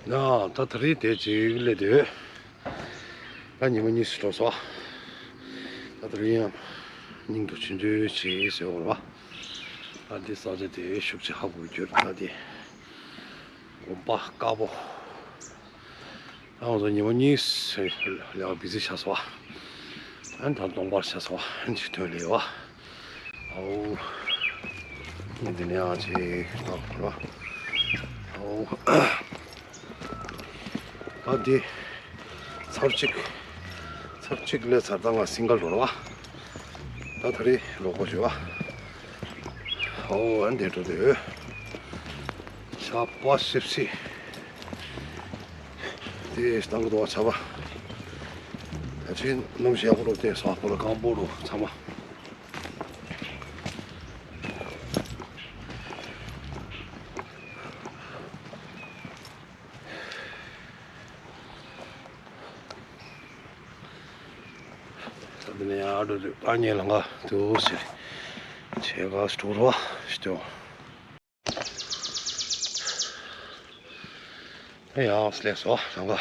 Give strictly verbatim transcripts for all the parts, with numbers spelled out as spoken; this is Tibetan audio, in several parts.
ཡ། ད་དེ་རིང་དེ་ཅིག་སླེབས་དུས། ད་ཉི་མ་གཉིས་སུ་འགྲོ་སོང་། ད་དེ་རིང་ཡང་སྙིང་དུ་ཆུང་ཆུང་ཞིག་བཟོས་པ་རེད་པ། ད་འདི་ས་ཆ་དེ་ཤུགས་ཆེ་ཧ་གོ་གྱུར། ད་དེ་དགོན་པ་དཀར་པོ། ད་ང་ཚོ་ཉི་མ་གཉིས་ལས་ཀ་བི་ཟི་ཆགས་སོང་། ཨ་ནི་ད་གདོང་པར་ཆགས་སོང་། ཨ་ནི་ཅིག་ཐོན་ལེ་བ། ཨའོ། ངས་འདི་ནས་ཨ་ཅེ་ལྟ་བུ་ར། ཨའོ། ད་འདི་ཚར་གཅིག་ཚར་གཅིག་ལས་ཚར་ད་ང་སིང་གལ་འགྲོ་ར་བ། ད་ད་རེས་ལོག་པ་བྱོས་བ། ཨའོ། ཨ་འདི་འགྲོ་དེ་ཡོད། ཆར་པ་སིབ་སིབ། དེ་སྟངས་ཀྱི་འདུག་བ། ཆར་པ། ད་ཕྱིན་གནམ་གཤིས་ཡག་པོ་རུ་བལྟས་སོང་། ཁོ་ལ་སྐམ་པོ་རུ་ཚང་མ། ད་འདི་ནས་ཡར་འགྲོ་དུས་ཨ་མྱེས་ལམ་ཁ་འདུག་ཟེར། ཆེ་ག་སྤྲོ་ར་ཞིག་འདུག་ཡང་སླེབས་སོང་། རང་ག་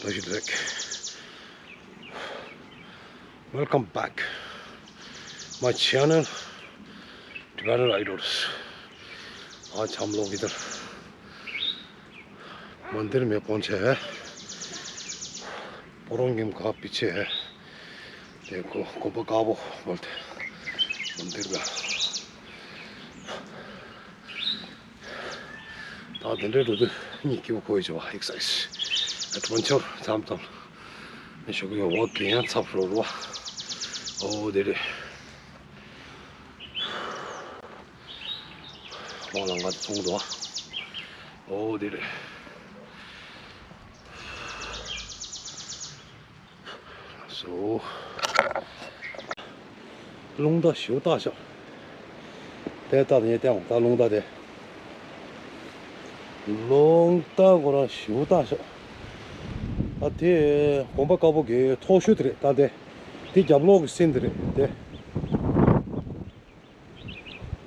ད་ཞིག་རེད། Welcome back my channel, Tibetan Riders. ཨ་ཆམ་ལོག་གི་དར། མན་དིར་མེ་པོན་ཆེ། པོ་རོང་གིམ་ག་པི་ཆེ། དེ་ཀོ་ཀོ་པ་ཀ་བོ་བོལ་ཏེ། མན་དིར་ག་ད་དེ་འདྲའི་འགྲོ་དུས་སྙིང་སྐྱིད་པོ་ཁོ་ཡི་བྱ་བ། ཨེག་སའིས་ཨེ་ཌི་ཝེན་ཅར་མཚམས་མཚམས་ནས་ཞོགས་ཀས་ཝོག་གི་ཡང་འཚབ་རོ་རོ། ཨོ་དེ་རེད། ཝོག་ལ་ང་ཚོ་ཚོང་འདུག་ཨོ་དེ་རེད། སོ། རླུང་རྟ་ཞེ་པོ་བཏགས་ཤག་དེ་ལྟ་དེ་ཉེ་བལྟས་འོང་། ད་རླུང་རྟ་དེ། རླུང་རྟ་ཁོ་རང་ཞེ་པོ་བཏགས་ཤག་ད་དེ་དགོན་པ་དཀར་པོ་གི་ཐོག་ཤོད་དེ་རེད། ད་དེ། དེ་རྒྱབ་ལོགས་ཀྱི་སིན་དེ་རེད་དེ།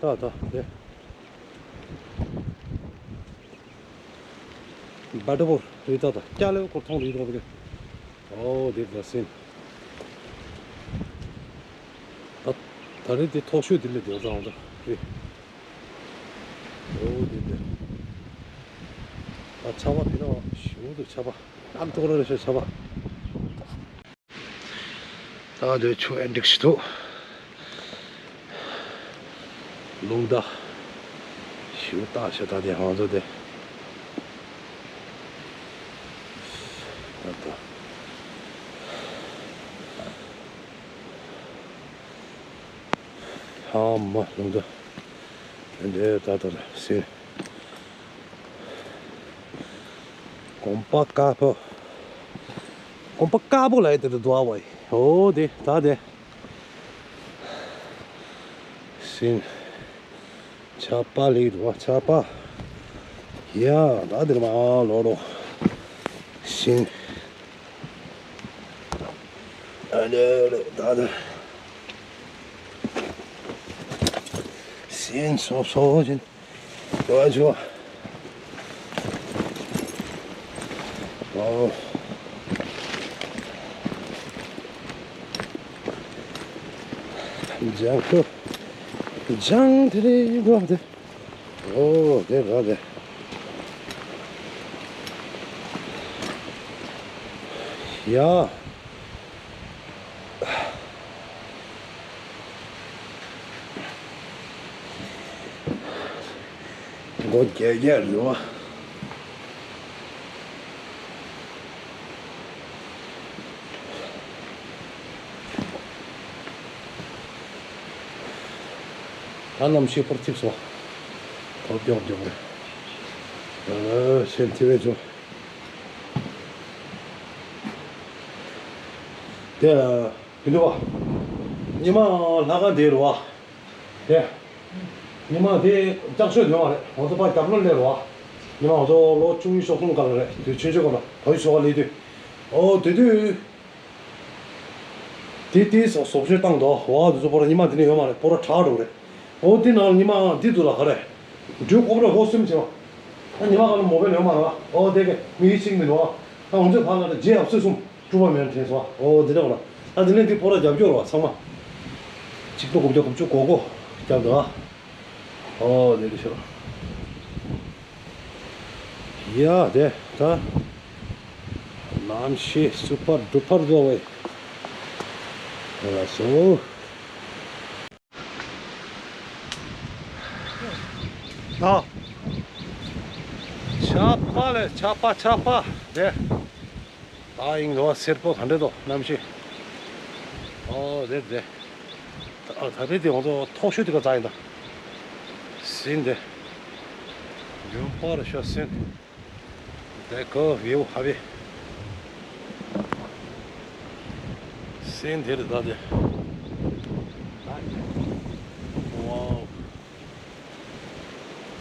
ད་ད་དེ། བ་ཏྲ་བོ་རི་ད་ད་སྐྱ་ལེ་སྐོར་མཐོང་རི་དོ་རི། ཨོ་དེ་ད་སིན། ད་ད་རེས་དེ་ཐོག་ཤོད་དེ་ལས་དེ་ད་ད་རི། ཨོ་དེ་དེ། ད་ཆར་པ་དེ་ན་ཞུ་དུ་ཆར་པ་ཨམ་ཏོག་ར་རེ་ཤ་ཆར་པ། ད་དེ་ཆུ་ཨེ་འགྲིག་ཤི་ཐུག་རླུང་རྟ་ཞུ་ད་ཤ་ད་དེ་ཧང་ཚོ་དེ། ད་ད། ཧ་མ་རླུང་རྟ། དེ་འདྲའི་ད་ད་ཟེར། དགོན་པ་དཀར་པོ། དགོན་པ་དཀར་པོ་ལ་ཡི་དེ་འདྲ་འདུག་ཨ་བ་ཡི། ཨོ་དེ་ད་དེ། ཟིན། ཆར་པ་ལེགས་འདུག་བ། ཆར་པ། ཡ་ད་དེར་མ་ལོ་རོ། ཟིན། ཨ་ལེ་ལེ་ད་དེ། ཟིན་སོ་སོ་ཟིན། ཡོད་ཆོག་ཨོ། ལྗང་ཁུ། ལྗང་དེ་རེད་འགྲོ་དེ། ཨོ་དེ་ར་དེ། ཡ། སྒོ་རྒྱག་རྒྱག་རེད་བ། ད་གནམ་གཤིས་ཕར་ཚིགས་སོ། ཐོབ་མགྱོགས་མགྱོགས་རེད། ཨ་ཆེན་ཐི་བས་བྱུང་། དེ། དེ་འདྲ་བ། ཉི་མ་ལྷ་ཁང་དེ་རུ་བ། དེ། ཉི་མ་དེ་ལྕགས་ཤོད་དོན་བ་རེད། ང་ཚོ་ཕ་རྒྱབ་ལོ་སླེབས་རུ་བ། ཉི་མ་ང་ཚོ་ལོ་བཅུ་གཉིས་བཅུ་གསུམ་སྐབས་ལ་རེད། དུས་ཆུང་ཆུང་སྐབས་ལ་བོད་ཤོག་ལས་དུས། ཨོ་དེ་དུས། དེ་དེ་སོ་སོ་བཤད་བཏང་དོ་བ། དུ་ཚོ་པོ་ར་ཉི་མ་དེ་ནས་ཡོད་མ་རེད། པོ་ར་དྲག་འགྲོ་རེད། ཨོ་དེ་ནང་ཉི་མ་འདི་འདུག་ལ་ག་རེ། འབྲུ་ཀོབ་ར་སྒོ་གསུམ་བྱེད་པ། ད་ཉི་མ་གང་ལ་མོ་བེ་ལོན་མ་ར་བ། ཨོ་དེ་ག་མི་ཡི་ཆིག་མི་འགྲོ་བ། ད་ང་ཚོའི་བར་ལ་རྗེ་ཡབ་སྲས་གསུམ་སྤྲུལ་པ་མེད་དྲན་སོང་བ། ཨོ་དེ་འདྲ་བ་ལ། ད་དེ་ནས་དེ་ཕོ་ར་རྒྱབ་སྐྱོར་བ་ཚང་མ། ཆིག་སྟོང་དགུ་བརྒྱ་དགུ་བཅུ་གོ་གོ་རྒྱབ་འདུག་ཨ། ཨོ་དེ་འདྲ་ཤོར། ཡ་དེ་ད། གནམ་གཤིས་སུ་ཕར་འབྲུ་ཕར་རྫོགས་པའི། ལ་སོ། ད། ཆ་པ་ལས་ཆ་པ་ཆ་པ་དེ། ད་ཡིན་འགྲོ་བ་སེར་པོ་ག་འདྲ་འདུག་གནམ་གཤིས། ཨོ་དེ་དེ། ད་ད་རེས་དེ་ང་ཚོ་ཐོག་ཤོས་དེ་ག་ཙ་ཡིན་ད། སིན་དེ། རྒྱུན་པར་ཤོ་སིན། དེ་གོ་བིའུ་ཧ་བི། སེང་དེར་ད་དེ། ཝའོ།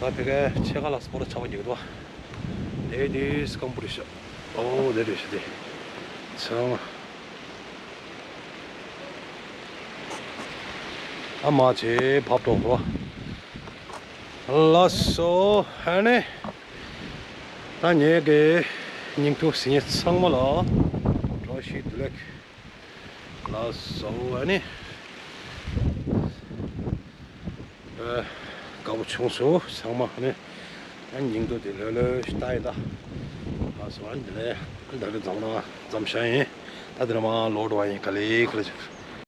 ད་ཕ་གའི་ཕྱེད་ཀ་ལ་སྤོ་ར་ཆགས་པ་རྒྱག་འདུག་བ། དེ་དེ་སྐམ་པོ་རེད་ཤག་ཨོ་དེ་རེད་ཤག་དེ། ཚང་། ཨ་མ་ཆེ་བབ་འགྲོ་འདུག་བ། ལགས་སོ་ཧ་ནི། ད་ངེད་ཀྱི་སྙིང་ཐུག་ཟིན་ཚང་མ་ལ་བཀྲ་ཤིས་བདེ་ལེགས། ལགས་སོ་ཨ་ནི། ཨ། དགའ་པོ་བྱུང་སོང་ཚང་མ་ཨ་ནི། ཨ་སྙིང་ཐུག་དེ་ལྷོད་ལྷོད་ཞིག་ལྟ་ཡིན་ད། ལགས་སོ་ཨ་ནི་དེ་ནས་ད་རེས་འཛོམས་ན་འཛོམས་ཤག་ཡིན། ད་དེ་ནས་མ་ལོག་འགྲོ་བ་ཡིན། ག་ལེ་ག་ལེ་བྱུང་།